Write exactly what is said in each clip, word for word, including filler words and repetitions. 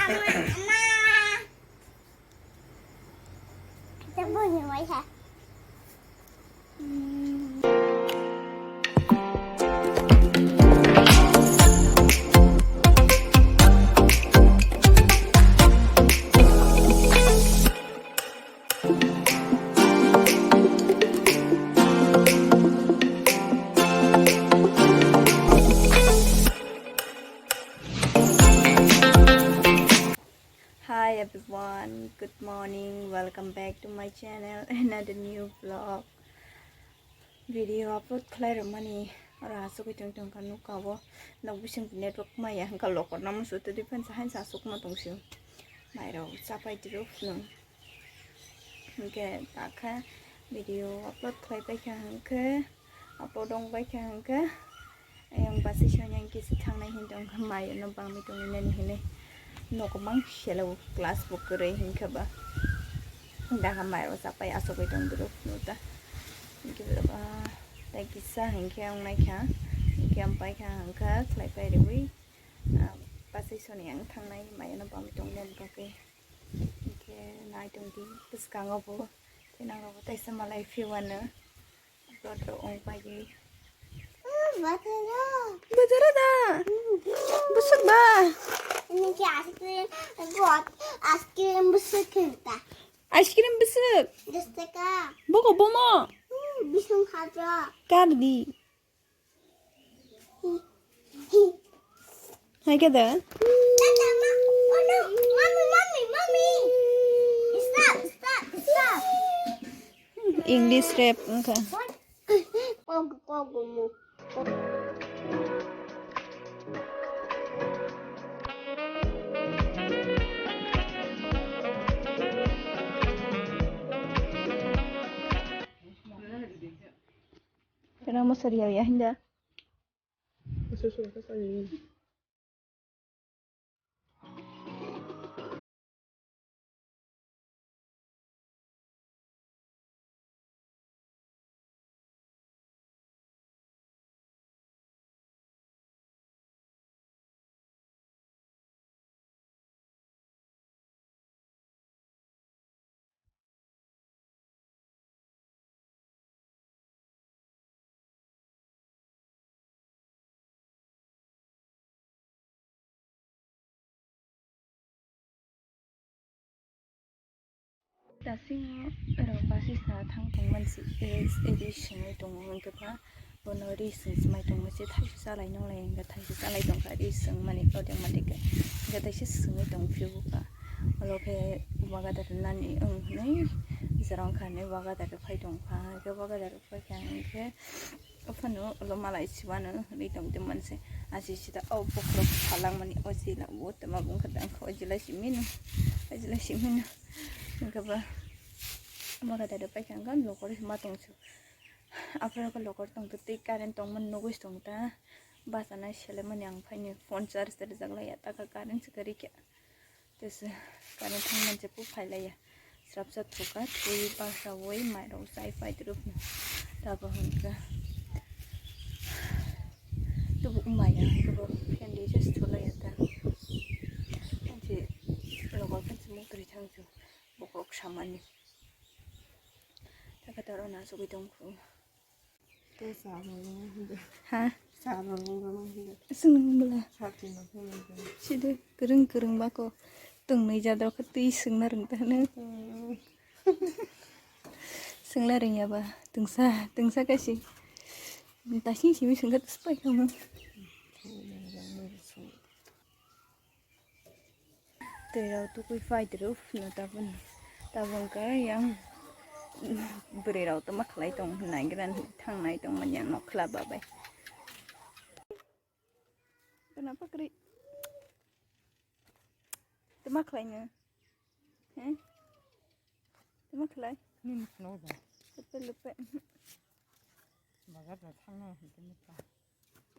Hi everyone, good morning, welcome back to my channel, another new vlog. Video upload khlai rwmani oro asugwi tong tong kha nukha o. Nok bising network maya hwnkha lokor namo sotwi phan sa hai sa asuk ma tong sio. Mairok chapai tiro phunung. Hwnkhe takha video upload khlai paikha hwnkhe, upload wng paikha hwnkhe, ayang basi sonyang kisa thangnai hin tong kha, mai no bangwi tongwi nani hinwi nogo mang selo class bo kwrwi hinkhe ba. Daha mai rok chapai asogwi tong duro phunuk ta. Hinkhe ba tei kisa hinkhe wng nai kha, hinkhe wng pai kha hwnkhe khlai pai rwui, ah, basi sonyang thangnai mai no bangwi tongwi nani bagwi. Hinkhe nai tong di bwskango bo tei nango bo teisa malai phiwano. Botrok wng paidi. Bajaro da. Bwswk ba? Ini ki ice cream, buat ice cream bwswk kenta. Ice cream bwswk? Dos taka. Boko bomo? Bising haja. Kar di. Hai khe da? Tata, ma-, oh no, mommy, mommy, mommy. Stop, stop, stop. English rap wngkha. What? Kok, kok, mo. Kena mo sari ya, ya, hinda. Dasingo ero basi sa thang tongmani si eri singwi tongo, hwnkhe ba bono ri sing swmai tongma se thaisa chalai nonglai, hwnkhe thaisa chalai tongkha ri singmani, odeng mani khe hwnkhe taisa singwi tong phio bwkha. Olo khe wagadar nani wng hwnwi jora wngkha hwnwi wagadar phai tongkha, hwnkhe wagadar phai kha hwnkhe. Ophano ulo malai sibano ri tong tongmani se. Asi sida o bokhorok phalangmani o jila o tama bungkha dangkha o jila simino. O jila simino. Hwnkhe ba wagadar phai kha hwnkhe lokor ma tongsu. Aphuru khe lokor tongtwi tei current tongmani nugwi tongta. Bachana selaimani ang phaini phone charge rijak laiya taka current se kwrwi khe. Tesa kani thangmani je pu phailaiya. Srapsa thuka, twi pasawi mairok chai pai twrwkno. Tabo hwnkhe tubuk maya, tubuk phendi se sthulaiya ta. Ansi lokol khe se muktrwi thangsu bokhorok samani. Takhe toro nasugwi tongkhu. Tei sa rwngmani hwnde. Ha? Sa rwngmani hwnde. Swngmung bwla. Sa tino phunukgwi. Sidi kwrwng kwrwng bako. Tongnai jadrok khe twi swngna rwngta hwno. Hmm. Swngna rwngya ba. Tungsa, tungsa kaisi. Tasing simi swngkha tei pai khamu. Tei rok tukui pai toro phano tabuk, tabuk khe yang bwrwi rok tongma khlai tong naigra thangnai tongmani ang nokla babai. Kana pakri tongma khlai no? He? Tongma khlai? Nini khwlai ba? Lupe lupe. Bazar da thangna hwnkhe nukha.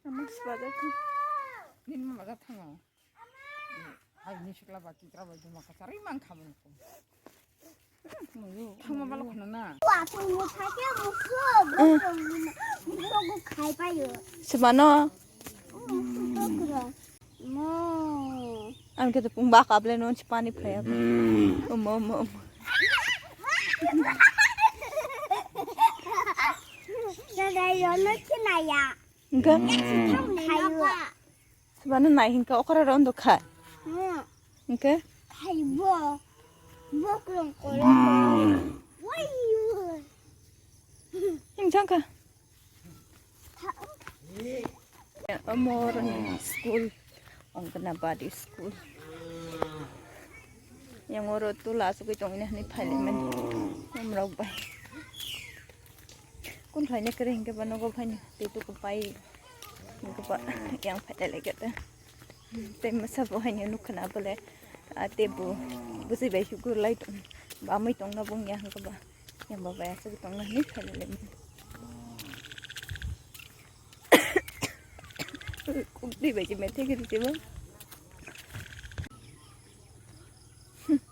Ama se bazar thang. Nini ma bazar thango. Hai ni sikla ba kikra bai duma ka chari mang kha mani ko. Thangma balo khana na. Wa ko mo tha ke mo ko. Mo ko khai pa yo. Sibano. Mo. Ang khe tepung ba kable non si pani phaya. Omo, omo, omo. Dadai yono kinaya. Engke? Thaibo. Sebana nai hinka okra rondo kha. Hmm. Engke? Thaibo. Bokrong kolo. Wai. Yang jangka. Amor school, Anganabadi school. Yang oro tula asugwi tongni hani phailaimani. Amrok bai. Kun khlaina kere hingke ba nogo phaini tei tuku pai. Hingke ba yang phailai lai kete. Tei masa bo haino nukha na bole, ah, tei bo bwswi bai sukur lai tong, bamwi tongna bung ya hwnkhe ba, yang ba bai aswk tongna hinwi khailai lai mani. Kok twi bai se methai khe twi se bo.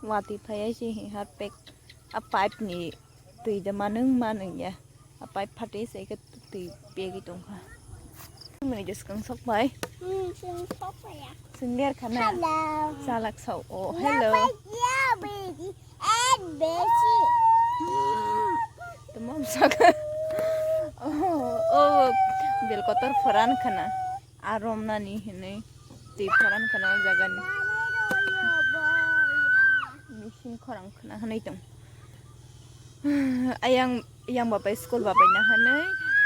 Watwi phai ai se harpek a pipe ni twi da manung manung ya. A pipe phatwi se khe twi pegwi tongkha. Mani je swkang sok bai. Hmm, swkang sok bai ya. Swngler khana. Hello. Salak sao. Oh, hello. Hello. Tamo saka. Oh, oh, bel kotor phoran khana. Arom nani hinwi twi phoran khana o jaga ni. Machine khorang khana hinwi tong. Ayang, yang babai school babai na hinwi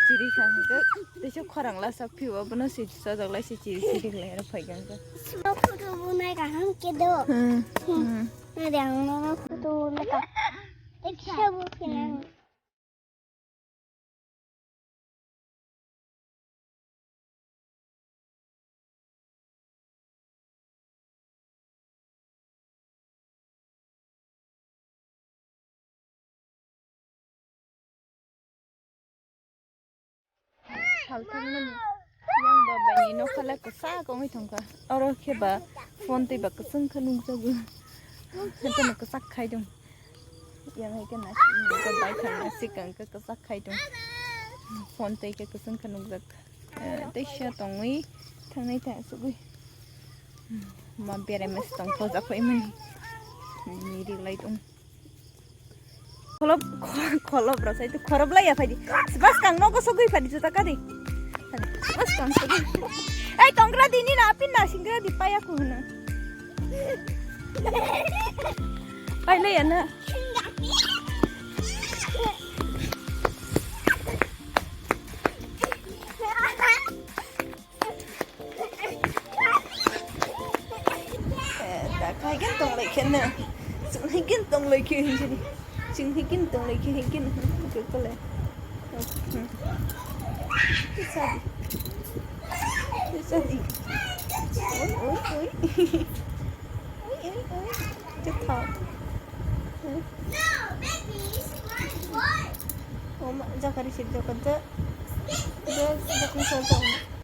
chiri kha hwnkhe teisa khorang lasa phiyo bono se chajak lai se chiri chiri lai aro phai kha hwnkhe. Sima photo bunai kaham kedo. Hmm, hmm. Nadi ang nono photo bunai ka. Eksa bu kinang. Salthangmani yang babaini nokha le kwchak wngwi thangkha. Oro khe ba phone twi ba kwchwng khe nukjago. Haikhe no kwchak khai dong. Yang hai khe na, bai thang na sikang khe kwchak khai tong. Phone tei khe kwchwng khe nukjak. Eh, tei sha tongwi thangnai ta asugwi. Ma berai mas tong thojak kho imani. Ni ri lai tong. Kholop, kho-, kholop rw sai tu khorop lai ya phai di. Bas kang nogo sogwi phai di juta ka di. Bas kang sogwi. Ai tongra di ni na apin na singra di paya ku na. Pai le ya na. Eh, da khai gen tong lai khen na. Sung hai gen tong lai khe hin jini. Sung hai gen tong lai khe hin gen. Ke ko le. Sadi. Sadi. Oi, oi, oi. Oi, oi, oi. Ke thau. Oma, jakari sip jakar ja. Ja, jakari sip jakar.